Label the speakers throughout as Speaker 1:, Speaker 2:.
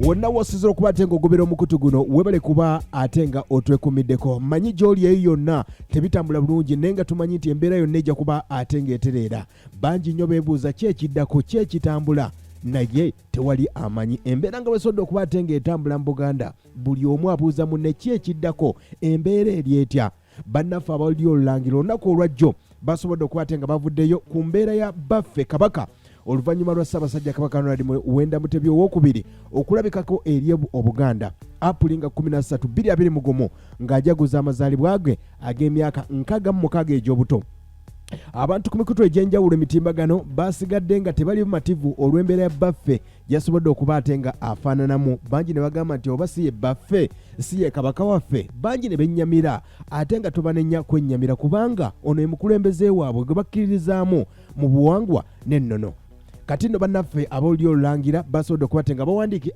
Speaker 1: Wonna wosiza okuba ate ng'ogobera omukutu guno, webale kuba ate nga otwekumiddeko. Manyi gy'oli eyo yonna tebitambula bulungi, naye nga tumanyi nti embeera yonna ejja kuba ate ng'etereera. Bangi nnyo beebuuza ki ekiddako, ki ekitambula, naye tewali amanyi. Embeera nga bwesodde okuba ate ng'etambula mu Buganda, buli omu abuuza munne ki ekiddako, embeera eri etya. Bannaffe abalulyo olulangira olunaku olwajjo basobodde okuba ate nga bavuddeyo ku mbeera ya baffe Kabaka oluvannyuma lwa Ssaabasajja Kabaka Ronald Muwenda Mutebi owokubiri okulabikako eri Obuganda Apuli nga 13 2021 ng'ajaguza amazaalibwa ge ag'emyaka 66 egy'obuto. Abantu ku mikutu egy'enjawulo emitimbagano basigadde nga tebali bamativu olw'embeera ya bbaffe yasobodde okuba ate nga afaananamu. Bangi ne bagamba nti oba si ye bbaffe, si ye kabaka waffe. Bangi ne bennyamira, ate nga tobanenya kwennyamira kubanga ono ye mukulembeze waabwe gwe bakkiririzaamu mu buwangwa n'ennono. Kati nno bannaffe ab'olulyo olulangira basobodde okuba ate nga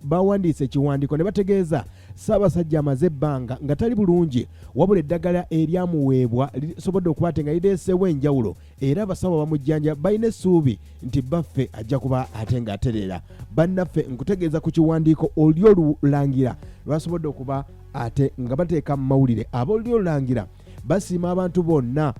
Speaker 1: bawandiise ekiwandiiko ne bategeeza Ssaabasajja amaze ebbanga nga tali bulungi, wabula eddagala eryamuweebwa lisobodde okuba ate nga lireeseewo enjawulo, era abasawo abamujjanja balina essuubi nti bbaffe ajja kuba ate ng'atereera. Bannaffe nkutegeeza ku kiwandiiko olulyo olulangira lwasobodde okuba ate nga bateeka mu mawulire. Ab'olulyo olulangira basiima abantu bonna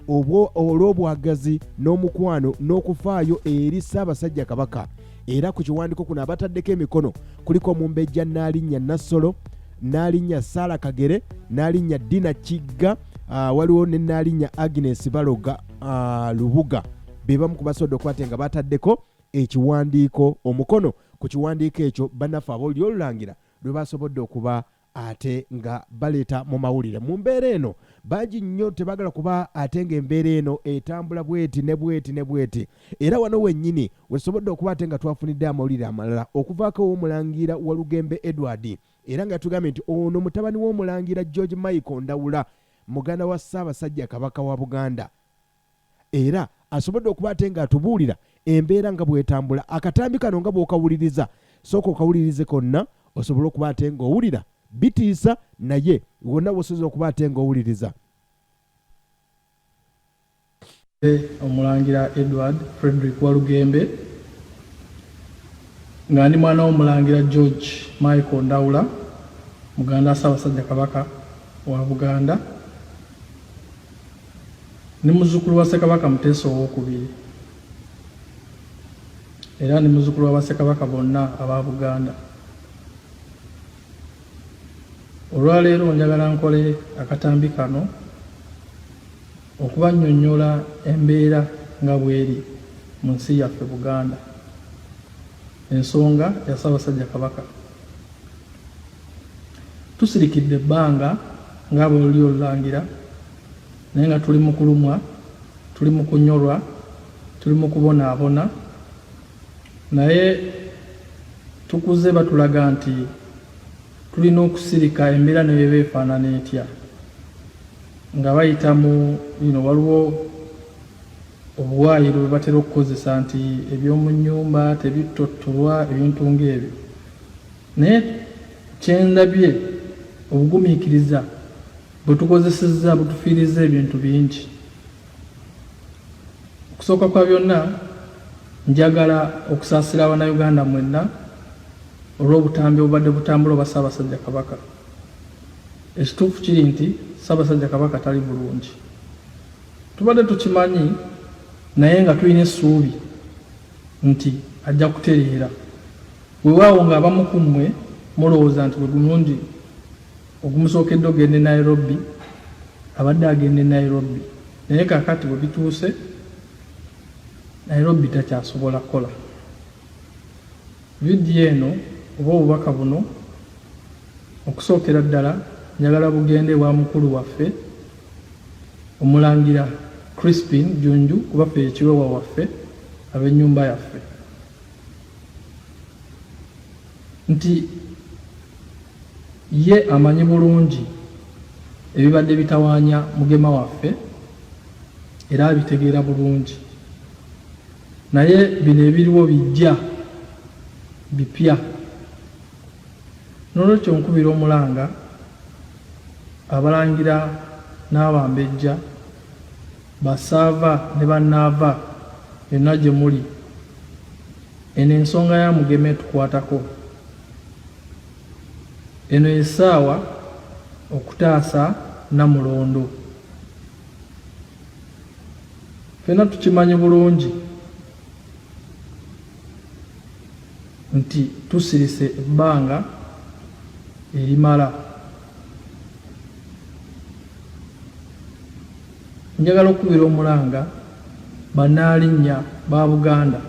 Speaker 1: olw'obwagazi n'omukwano n'okufaayo eri Ssaabasajja Kabaka. Era ku kiwandiiko kuno abataddeko emikono kuliko Omumbejja Nnaalinnya Nassolo, Nnaalinnya Sarah Kagere, Nnaalinnya Dina Kigga, waliwo ne Nnaalinnya Agnes Baloga Lubuga. Be bamu ku basobodde okuba ate nga bataddeko ekiwandiiko omukono ku kiwandiiko ekyo bannaffe ab'olulyo olulangira lwe basobodde okuba ate nga baleeta mu mawulire. Mu mbeera eno bangi nnyo tebagala kuba ate ng'embeera eno etambula bweti ne bweti ne bweti, era wano wennyini wetusobodde okuba ate nga twafunidde amawulire amalala okuvaako ew'Omulangira Walugembe Edward, era nga yatugambye nti ono mutabani w'Omulangira George Michael Ndawula, muganda wa Ssaabasajja Kabaka wa Buganda, era asobodde okuba ate ng'atubuulira embeera nga bw'etambula. Akatambi kano nga bw'okawuliriza, sooka okawulirize konna osobole okuba ate ng'owulira. Bitiisa naye wonna w'osobola okuba ate ng'owuliriza.
Speaker 2: Omulangira Edward Frederick Walugembe, nga ndi mwana w'Omulangira George Michael Ndawula, muganda wa Ssaabasajja Kabaka wa Buganda. Ndi muzzukulu wa Ssekabaka Muteesa Owookubiri era ndi muzzukulu wa Bassekabaka bonna aba Buganda. Olwaleero njagala nkole akatambi kano okubannyonnyola embeera nga bw'eri mu nsi yaffe Buganda. Ensonga ya Ssaabasajja Kabaka. Tusirikidde ebbanga ng'abolulyo olulangira naye nga tuli mu kulumwa, tuli mu kunyolwa, tuli mu kubonaabona, naye tukuze batulaga nti tulina okusirika embeera ne bw'eba efaanana etya nga bayita mu you know, waliwo obuwaayiro bwe batera okukozesa nti eby'omu nnyumba tebittottolwa ebintu ng'ebyo. Naye kye ndabye obugumiikiriza bwe tukozesezza butufiirizza ebintu bingi. Okusooka kwa byonna njagala okusaasira Bannayuganda mwenna olw'obutambi obubadde butambula obwa Ssaabasajja Kabaka. Ekituufu kiri nti Ssaabasajja Kabaka tali bulungi. Tubadde tukimanyi naye nga tulina essuubi nti ajja kutereera. Weewaawo ng'abamu ku mmwe mulowooza nti gwe gumulundi ogumusookedde okugenda e Nairobi, abadde agenda e Nairobi naye kaakati we bituuse Nairobi takyasobola kukola. Vidiyo eno oba obubaka buno okusookera ddala njagala bugende ewa mukulu waffe Omulangira Crispin Jjunju kuba ffe ye kiwewa waffe ab'ennyumba yaffe. Nti ye amanyi bulungi ebibadde bitawaanya Mugema waffe era abitegeera bulungi. Naye bino ebiriwo bijja bipya. N'olwekyo nkubira omulanga Abalangira n'Abambejja, ba Ssaava ne ba Nnaava yonna gye muli. Eno ensonga ya Mugema etukwatako. Eno y'essaawa okutaasa Nnamulondo. Ffenna tukimanyi bulungi nti tusirise ebbanga erimala. Njagala okukubira omulanga Bannaalinnya ba Buganda,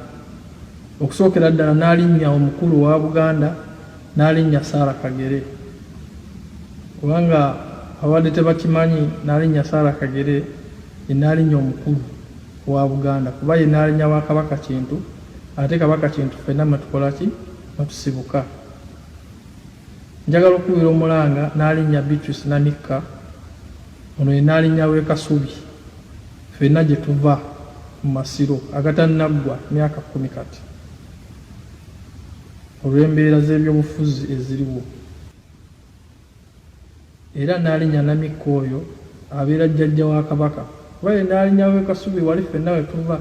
Speaker 2: okusookera ddala Nnaalinnya omukulu wa Buganda, Nnaalinnya Sarah Kagere. Kubanga ababadde tebakimanyi, Nnaalinnya Sarah Kagere ye Nnaalinnya omukulu owa Buganda kuba ye Nnaalinnya wa Kabaka Kintu ate Kabaka Kintu ffenna mwe tukola ki? Mwe tusibuka. Njagala okukubira omulanga Nnaalinnya Beatrice Namikka, ono ye Nnaalinnya w'e Kasubi ffenna gye tuva mu Masiro agatannaggwa myaka kkumi kati olw'embeera z'ebyobufuzi eziriwo. Era Nnaalinnya Namikka oyo abeera jjajja wa Kabaka kuba ye Nnaalinnya w'e Kasubi wali ffenna we tuva.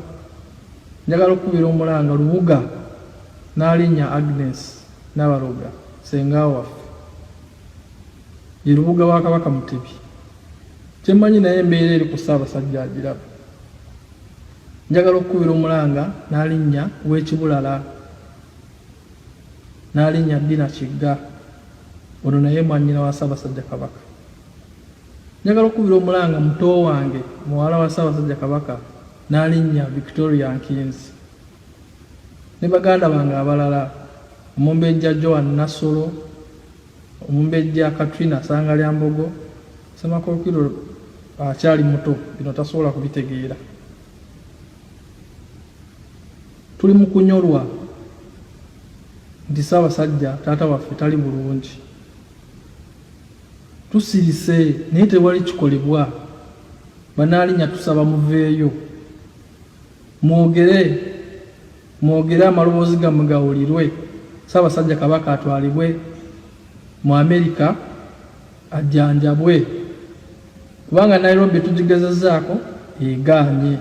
Speaker 2: Njagala okukubira omulanga Lubuga Nnaalinnya Agnes Nabaloga ssenga waffe. Ye Lubuga wa Kabaka Mutebi. Kye mmanyi naye embeera eri ku Ssaabasajja agiraba. Njagala okukubira omulanga Nnaalinnya w'e Kibulala. Nnaalinnya Dina Kigga, ono naye mwannyina wa Ssaabasajja Kabaka. Njagala okukubira omulanga muto wange muwala wa Ssaabasajja Kabaka Nnaalinnya Victoria Nkinzi ne baganda bange abalala Omumbejja Joan Nassolo, Omumbejja Katrina Ssangalyambogo, Ssemakookiro akyali muto bino tasobola kubitegeera. Tuli mu kunyolwa nti Ssaabasajja taata waffe tali bulungi. Tusirise naye tewali kikolebwa. Bannaalinnya tusaba muveeyo mwogere mwogere amaloboozi gammwe gawulirwe Ssaabasajja Kabaka atwalibwe mu Amerika ajjanjabwe kubanga Nairobi tugigezezaako egaanye.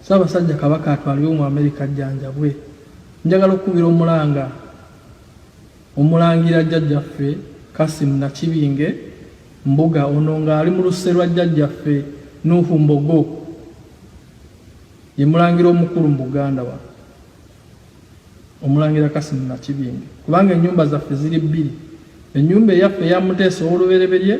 Speaker 2: Ssaabasajja Kabaka atwalibwe mu Amerika ajjanjabwe. Njagala okukubira omulanga Omulangira Jjajjaffe Kassim Nakibinge Mbuga ono nga ali mu luse lwa Jjajjaffe Nuhu Mbogo ye Mulangira omukulu mu Buganda wano. Omulangira Kassim Nakibinge kubanga ennyumba zaffe ziri bbiri, ennyumba eyaffe eya Muteesa ow'olubereberye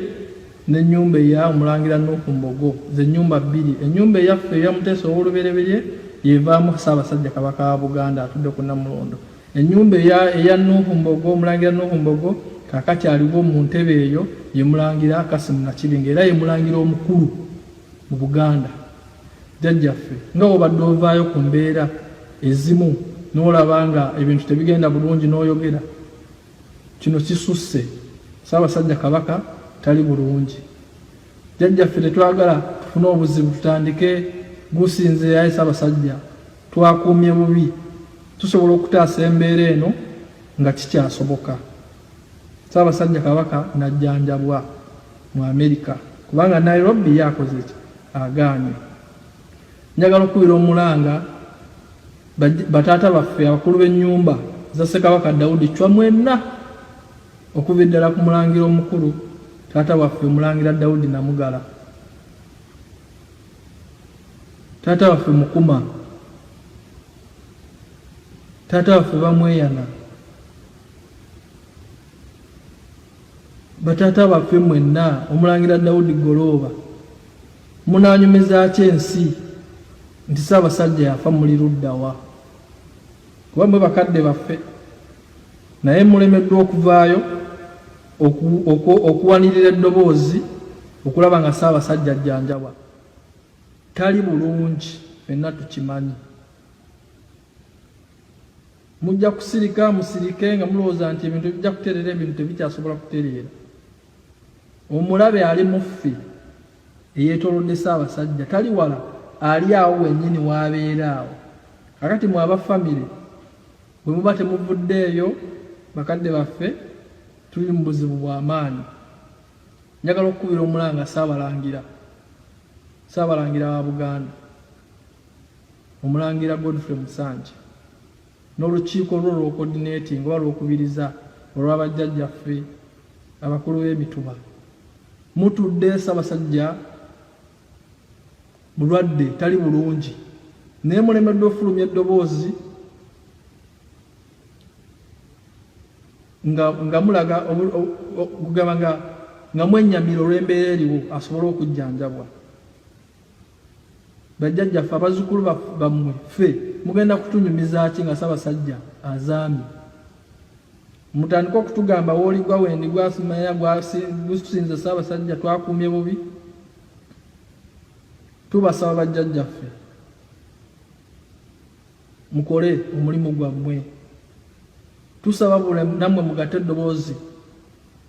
Speaker 2: n'ennyumba eya Omulangira Nuhu Mbogo, ze nnyumba bbiri. Ennyumba eyaffe eya Muteesa ow'olubereberye y'evaamu Ssaabasajja Kabaka wa Buganda atudde ku Nnamulondo. Ennyumba eya, eya Nuhu Mbogo, Omulangira Nuhu Mbogo, kaakati aliwo mu ntebe eyo ye Mulangira Kassim Nakibinge era ye Mulangira omukulu mu Buganda. Jjajjaffe, nga bw'obadde ovaayo ku mbeera ezimu n'olaba nga ebintu tebigenda bulungi n'oyogera, kino kisusse. Ssaabasajja Kabaka tali bulungi. Jjajjaffe tetwagala tufune obuzibu tutandike gusinziira ayi Ssaabasajja twakuumye bubi. Tusobola okutaasa embeera eno nga kikyasoboka. Ssaabasajja Kabaka n'ajjanjabwa mu Amerika kubanga Nairobi ye akoze ki? Agaanye. Njagala okukubira omulanga bataata baffe abakulu b'ennyumba za Ssekabaka Daudi Chwa mwenna okuva eddala ku Mulangira omukulu taata waffe Omulangira Daudi Namugala, taata waffe Mukuma, taata waffe Bamweyana, bataata baffe mwenna, Omulangira Daudi Golooba, munaanyumizaaki ensi nti Ssaabasajja yafa muli ludda wa? Kuba mwe bakadde baffe naye mulemeddwa okuvaayo okuwanirira eddoboozi okulaba nga Ssaabasajja ajjanjabwa. Tali bulungi fenna tukimanyi. Mujja kusirika musirike nga mulowooza nti ebintu bijja kutereera, ebintu tebikyasobola kutereera. Omulabe ali mu ffe eyeetoolodde Ssaabasajja tali wala, ali awo wennyini w'abeera awo. Kakati mwe aba famire bwe muba temuvuddeeyo bakadde baffe tuli mu buzibu bwa maanyi. Njagala okukubira omulanga Ssaabalangira, Ssaabalangira wa Buganda. Omulangira Godfrey Musanje n'olukiiko lwo olw'ocoordinating oba lw'okubiriza olwa bajjajjaffe abakulu b'emituba. Mutudde Ssaabasajja mulwadde tali bulungi naye mulemeddwa ofulumya eddoboozi nga, nga mulaga okugamba nga, nga mwennyamira olw'embeera eriwo asobole okujjanjabwa. Bajjajjaffe abazzukulu bammwe ffe mugenda kutunyumiza ki nga Ssaabasajja azaamye? Mutandike okutugamba w'oligwa wendigwa simanya gusinze Ssaabasajja twakuumye bubi. Tubasaba bajjajjaffe mukole omulimu gwammwe. Tusaba nammwe mugatte eddoboozi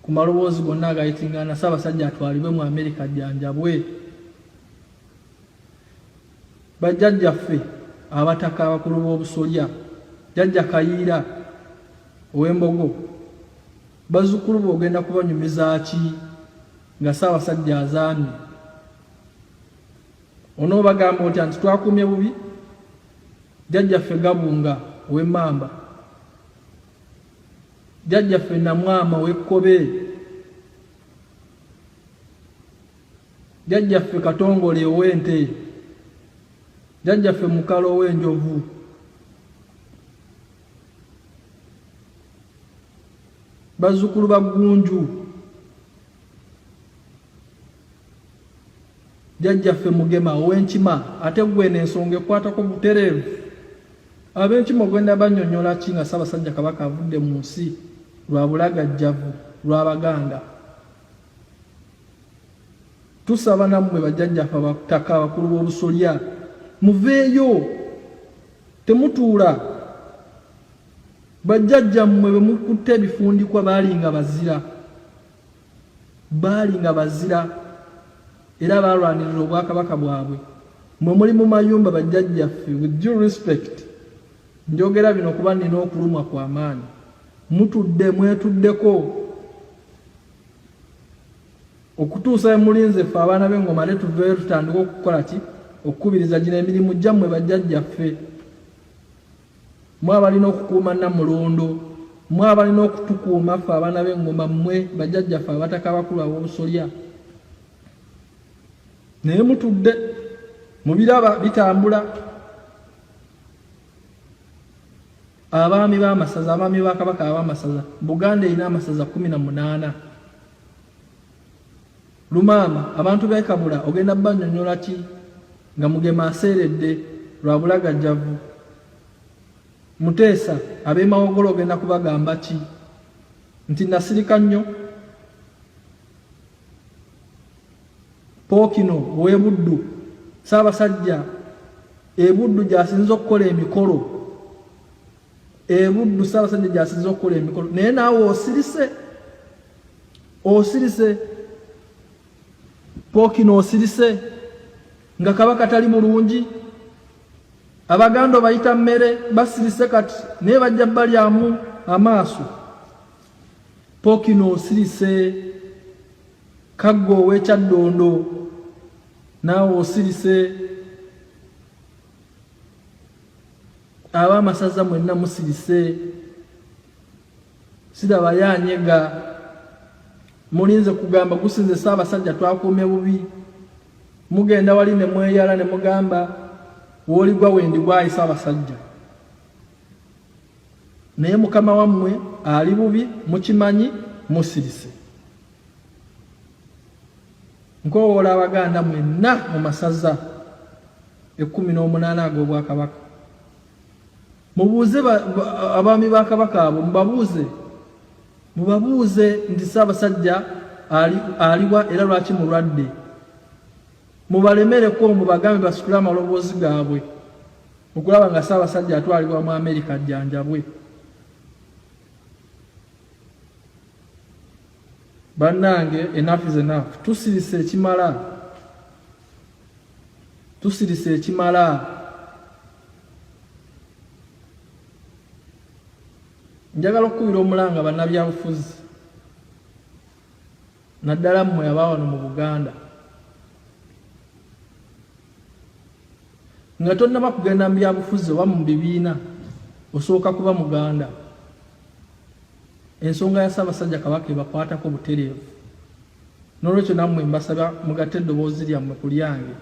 Speaker 2: ku maloboozi gonna agayitingana Ssaabasajja atwalibwe mu Amerika ajjanjabwe. Bajjajjaffe abataka abakulu b'obusolya, Jjajja Kayiira ow'Embogo, bazzukulu bo ogenda kubanyumiza ki nga Ssaabasajja azaamye? Onoobagamba otya nti twakuumye bubi? Jjajjaffe Gabunga ow'Emmamba, Jjajjaffe Namwama ow'Ekkobe, Jjajjaffe Katongole ow'Ente, Jjajjaffe Mukalo ow'Enjovu, bazzukulu ba Ggunju, Jjajjaffe Mugema ow'Enkima, ate ggwe eno ensonga ekwatako butereevu. Ab'Enkima ogenda bannyonnyola ki nga Ssaabasajja Kabaka avudde mu nsi lwa bulagajjavu lw'Abaganda? Tusaba nammwe bajjajjaffe abataka abakulu b'obusolya muveeyo, temutuula. Bajjajjammwe be mukutte ebifundikwa baali nga bazira. Baali nga bazira era baalwanirira obwakabaka bwabwe. Mmwe muli mu mayumba bajjajjaffe, with due respect, njogera bino kuba nnina okulumwa kwa maanyi. Mutudde mwetuddeko okutuusa we mulinze ffe abaana b'engoma ate tuveeyo tutandike okukola ki? Okukubiriza gino emirimu gyammwe bajjajjaffe. Mmwe abalina okukuuma Nnamulondo, mmwe abalina okutukuuma ffe abaana b'eŋŋoma, mmwe bajjajjaffe abataka abakulu ab'obusolya. Naye mutudde mubiraba bitambula. Abaami b'amasaza, abaami ba Kabaka ab'amasaza, Buganda erina amasaza 18. Lumaama, abantu b'e Kabula ogenda bannyonnyola ki nga Mugema aseeredde lwa bulagajjavu? Muteesa, ab'e Mawogola ogenda kubagamba ki? Nti nasirika nnyo? Pookino ow'e Buddu, Ssaabasajja e Buddu gy'asinze okukola emikolo. E Buddu Ssaabasajja gy'asinze okukola emikolo naye naawe osirise. Osirise Pookino osirise nga Kabaka tali bulungi. Abaganda obayita mmere basirise kati naye bajja balyamu amaaso. Pookino osirise Kaggo ow'e Kyaddondo naawe osirise. Ab'amasaza mwenna musirise. Sirabayo anyega. Mulinze kugamba gusinze Ssaabasajja twakuumye bubi. Mugenda wali ne mweyala ne mugamba w'oligwa wendigwa ayi Ssaabasajja. Naye mukama wammwe ali bubi mukimanyi musirise. Nkoowoola Abaganda mwenna mu masaza 18 ag'Obwakabaka. Mubuuze abaami ba Kabaka abo, mubabuuze, mubabuuze nti Ssaabasajja aliwa era lwaki mulwadde. Mubalemereko mubagambe basitule amaloboozi gaabwe okulaba nga Ssaabasajja atwalibwa mu Amerika ajjanjabwe. Bannange, enough is enough. Tusirise ekimala, tusirise ekimala. Njagala okukubira omulanga bannabyabufuzi naddala mmwe aba wano mu Buganda. Nga tonnaba kugenda mu byabufuzi oba mu bibiina, osooka kuba Muganda. Ensonga ya Ssaabasajja Kabaka ebakwatako butereevu. N'olwekyo nammwe mbasaba mugatte eddoboozi lyammwe ku lyange.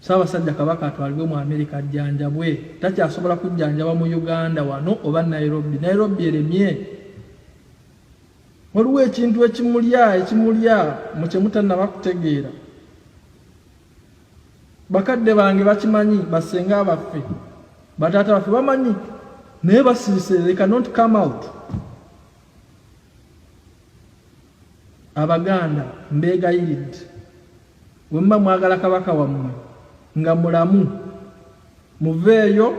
Speaker 2: Ssaabasajja Kabaka atwalibwe mu Amerika ajjanjabwe. Takyasobola kujjanjabwa mu Uganda wano oba Nairobi. Nairobi eremye. Waliwo ekintu ekimulya ekimulya mu kye mutannaba kutegeera. Bakadde bange bakimanyi, bassenga baffe, bataata baffe bamanyi, naye basirise, they cannot come out. Abaganda mbeegayiridde, bwe muba mwagala Kabaka wammwe nga mulamu, muveeyo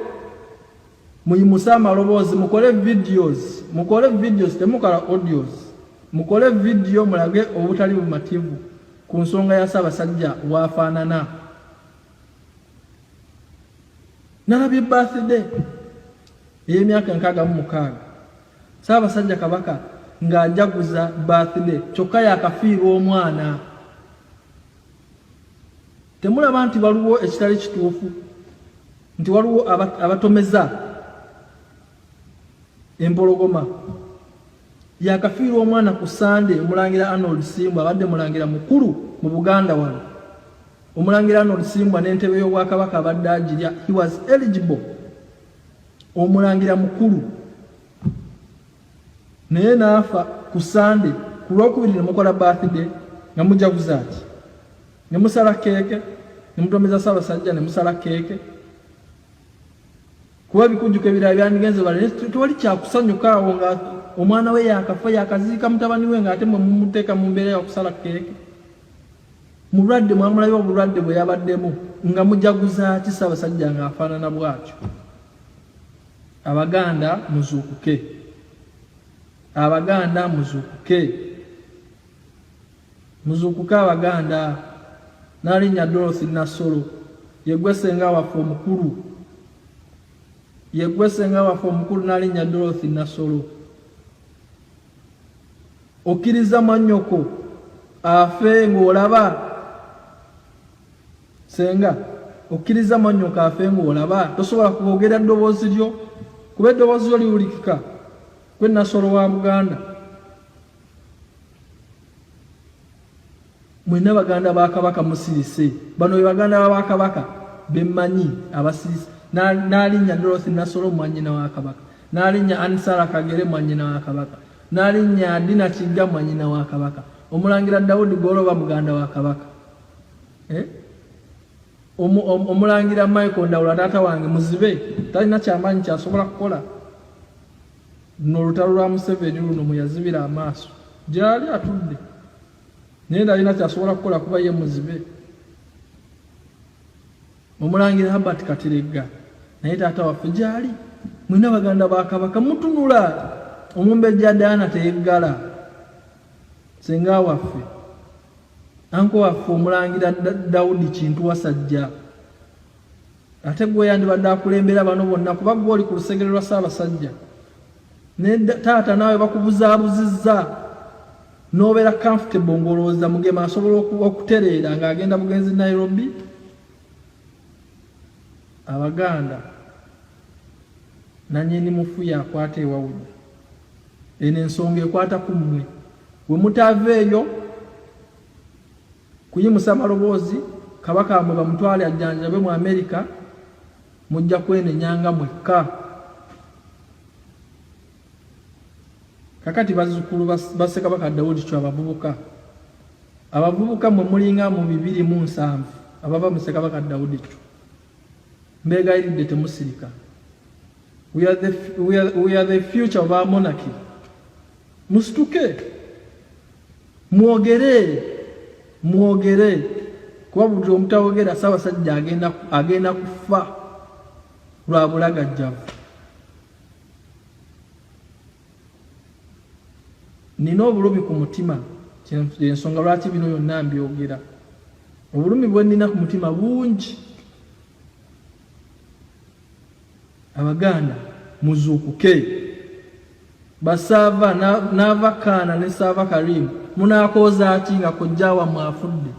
Speaker 2: muyimuse amaloboozi, mukole videos, mukole videos, temukola audios, mukole video mulage obutali bumativu ku nsonga ya Ssaabasajja bw'afaanana. Nalabye birthday ey'emyaka 66 Ssaabasajja Kabaka ng'ajaguza birthday kyokka yakafiirwa omwana. Temulaba nti waliwo ekitali kituufu, nti waliwo abatomeza empologoma? Yakafiirwa omwana ku Sande. Omulangira Arnold Simbwa abadde mulangira mukulu mu Buganda wano. Omulangira Arnold Simbwa n'entebe y'Obwakabaka abadde agirya, he was eligible, omulangira mukulu, naye n'afa ku Sande. Ku Lwokubiri ne mukola birthday nga mujaguza ki? Ne musala keeke ne mutomeza Ssaabasajja, ne musala keeke kuba ebikujjuko ebirala byandigenze bale. Tewali kyakusanyuka awo nga omwana we yakafa, yakaziika mutabani we, ng'ate mwe mumuteeka mu mbeera yakusala keeke. Mulwadde, mwamulayo obulwadde bwe yabaddemu, nga mujaguza ki Ssaabasajja ng'afaanana bw'atyo? Abaganda muzuukuke, Abaganda muzuukuke, muzuukuke Abaganda. Naalinnya Dorothy Nassolo, yeggwe ssenga waffe omukulu, yeggwe ssenga waffe omukulu. Naalinnya Dorothy Nassolo, okkiriza mwannyoko afe ng'olaba? Senga, okkiriza mwannyoko afe ng'olaba? Tosobola kwogera ddoboozi lyo, kuba eddoboozi lyo liwulikika. Gwe Nassolo wa Buganda. Mwenna baganda ba Kabaka musirise. Bano be baganda ba Kabaka bemmanyi abasirise. Naalinnya Dorothy Nassolo, mwannyina wa Kabaka. Naalinnya Ansara Kagere, mwannyina wa Kabaka. Naalinnya Dina Kigga, mwannyina wa Kabaka. Omulangira Daudi Goloba, muganda wa Kabaka. Eh? Omulangira Michael Ndawula, taata wange, muzibe, talina kyamaanyi kyasobola kukola. Luno olutalo lwa Museveni luno mweyazibira amaaso, gyali atudde, naye talina kyasobola kukola kuba ye muzibe. Omulangira Herbert Kateregga naye taata waffe gyali. Mwena baganda ba Kabaka mutunula. Omumbejja Diana teyeggala, senga waffe, anko waffe omulangira Daudi Kintu Wasajja, ate gwe yandibadde akulembera bano bonna kuba gwe oli ku lusegere lwa Ssaabasajja. Ne taata naawe bakubuzaabuzizza n'obeera comfortable ng'olowooza Mugema asobola okutereera ng'agenda bugenzi Nairobi. Abaganda, nanyini mufu yakwata ewawunya. Eno ensonga ekwata ku mmwe. We mutaaveeyo kuyimusa amaloboozi Kabaka wamwe bamutwale ajjanjabwe mu Amerika, mujja kwenenyanga mwekka. Kakati bazzukulu ba Ssekabaka Daudi Chwa abavubuka, abavubuka mwe mulinga mu 270 abava mu Ssekabaka Daudi Chwa, mbeegayiridde temusirika. We are the, we are, we are the future of our monarchy. Musituke mwogere, mwogere, kuba buli omutawogera Ssaabasajja agenda, agenda kufa lwa bulagajjavu. Nina obulumi ku mutima, ensonga lwaki bino byonna mbyogera. Obulumi bwe nnina ku mutima bungi. Abaganda muzuukuke. Basaava n'ava Kaana ne Saava Karim, munaakooza ki nga kojja wammwe afudde?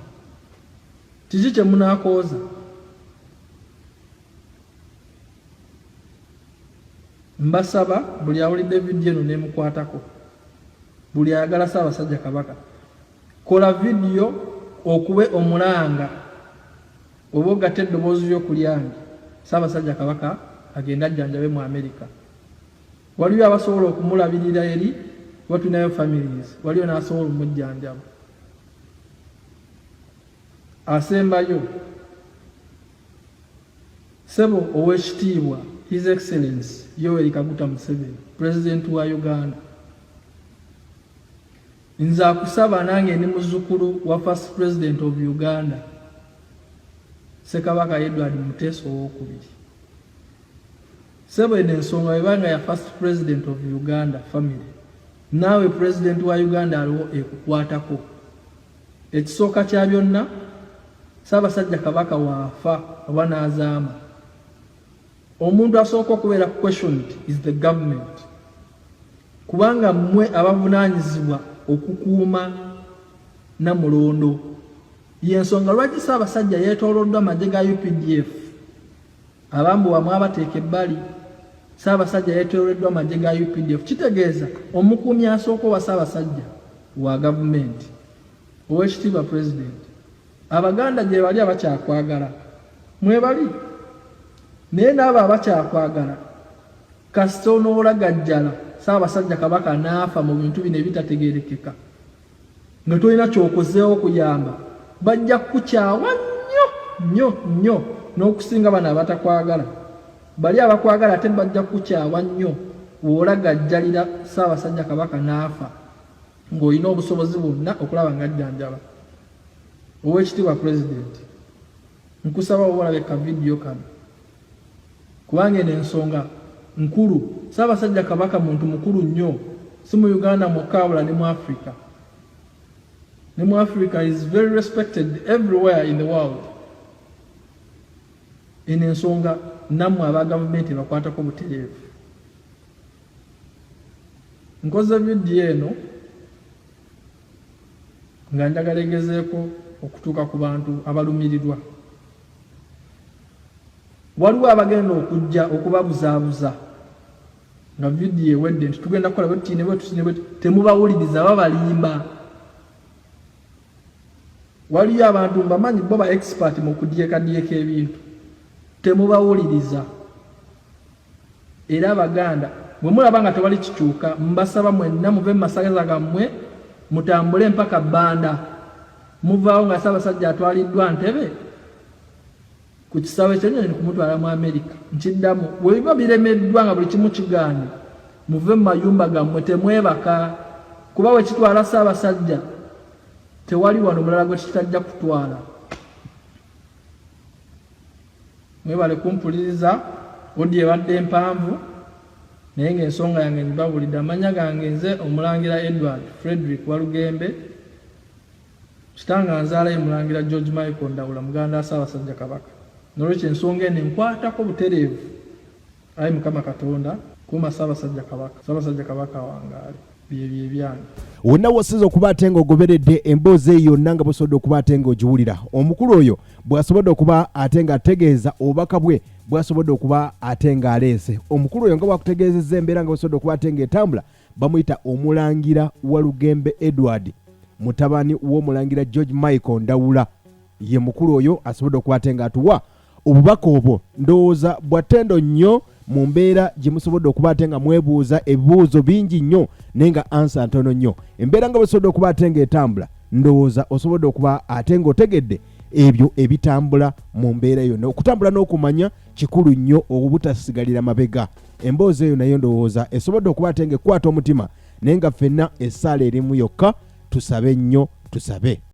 Speaker 2: Kiki kye munaakooza? Mbasaba buli awulidde vidiyo eno nemukwatako, buli ayagala Ssaabasajja Kabaka, kola vidiyo okube omulanga oba ogatte eddoboozi lyo ku lyange, Ssaabasajja Kabaka agende ajjanjabe mu Amerika. Waliyo abasobola okumulabirira eri kuba tulinayo families, waliyo n'asobola omujjanjaba. Asembayo, Ssebo Owekitiibwa His Excellency Yoweri Kaguta Museveni, President wa Uganda, nze akusaba nange ndi muzukulu wa First President of Uganda, Ssekabaka Edward Muteesa owokubiri. Ssebo eno ensonga bweba nga ya First President of Uganda family, naawe President wa Uganda aliwo ekukwatako. Ekisooka kya byonna, Ssaabasajja Kabaka waafa oba n'azaama, omuntu asooka okubeera questioned is the government kubanga mmwe abavunaanyizibwa okukuuma Namulondo. Y'ensonga lwaki Ssaabasajja yeetooloddwa magye ga updf. Abambowa mwabateeka ebbali. Ssaabasajja yeetooloddwa magye ga updf. Kitegeeza omukuumi asooka owa Ssaabasajja wa gavumenti. Owekitiibwa President, Abaganda gyebali abakyakwagala, mwebali naye n'abo abakyakwagala kasita onoolagajjala Ssaabasajja Kabaka n'afa mu bintu bino ebitategeerekeka nga tolina kyokozeewo kuyamba, bajja kukukyawa nnyo nnyo nnyo n'okusinga bano abatakwagala. Bali abakwagala ate bajja kukukyawa nnyo bw'olagajjalira Ssaabasajja Kabaka n'afa ng'olina obusobozi bwonna okulaba ng'ajjanjaba. Oweekitiibwa Pulezidenti, nkusaba oba olabe ka vidiyo kano kubanga eno ensonga nkulu. Ssaabasajja Kabaka muntu mukulu nnyo, si mu Uganda mwokka wabula ne mu Africa. Ne mu Africa is very respected everywhere in the world. Eno ensonga nammwe aba gavumenti ebakwatako butereevu. Nkoze vidiyo eno nga njagala egezeeko okutuuka ku bantu abalumirirwa. Waliwo abagenda okujja okubabuzaabuza nga vidiyo ewedde nti tugenda kukola bwetuti ne bwetuti ne bwetuti, temubawuliriza babalimba. Waliyo abantu mbamanyi bo ba expert mu kudyekadyeka ebintu, temubawuliriza. Era Abaganda bwe mulaba nga tewali kikyuka, mbasaba mwenna muve mu masaza gammwe mutambule mpaka Bbanda. Muvaawo nga Ssaabasajja atwaliddwa Ntebe ku kisaawe ky'ennyonyi kumutwala mu Amerika. Nkiddamu, bwe biba biremeddwa nga buli kimu kigaanye, muve mu mayumba gammwe temwebaka kuba bwe kitwala Ssaabasajja tewali wano mulala gwe kitajja kutwala. Mwebale kumpuliriza, audio ebadde mpanvu naye nga ensonga yange ngibabulidde. Amannya gange nze Omulangira Edward Fredrick Walugembe, kitange anzaala ye Mulangira George Michael Ndawula muganda wa Ssaabasajja Kabaka. Nolwekyo ensonga eno enkwatako butereevu. Ayi Mukama Katonda, kuuma Ssaabasajja Kabaka. Ssaabasajja Kabaka awangaale. Byebyo ebyange.
Speaker 1: Wonna wosinze okuba ate nga ogoberedde emboozi eyo yonna nga bwosobodde okuba ate nga ogiwulira, omukulu oyo bw'asobodde okuba ate nga ategeeza obubaka bwe bw'asobodde okuba ate nga aleese. Omukulu oyo nga bw'akutegeezezza embeera nga bwesobodde okuba ate nga etambula, bamuyita Omulangira Walugembe Edward, mutabani w'Omulangira George Michael Ndawula. Ye mukulu oyo asobodde okuba ate nga atuwa obubaka obwo. Ndowooza bwa ttendo nnyo mu mbeera gye musobodde okuba ate nga mwebuuza ebibuuzo bingi nnyo naye nga ansa ntono nnyo. Embeera nga bwesobodde okuba ate ng'etambula, ndowooza osobodde okuba ate ng'otegedde ebyo ebitambula mu mbeera yonna. Okutambula n'okumanya kikulu nnyo obutasigalira mabega. Emboozi eyo nayo ndowooza esobodde okuba ate ng'ekwata omutima, naye nga ffenna essaala erimu yokka, tusabe nnyo, tusabe.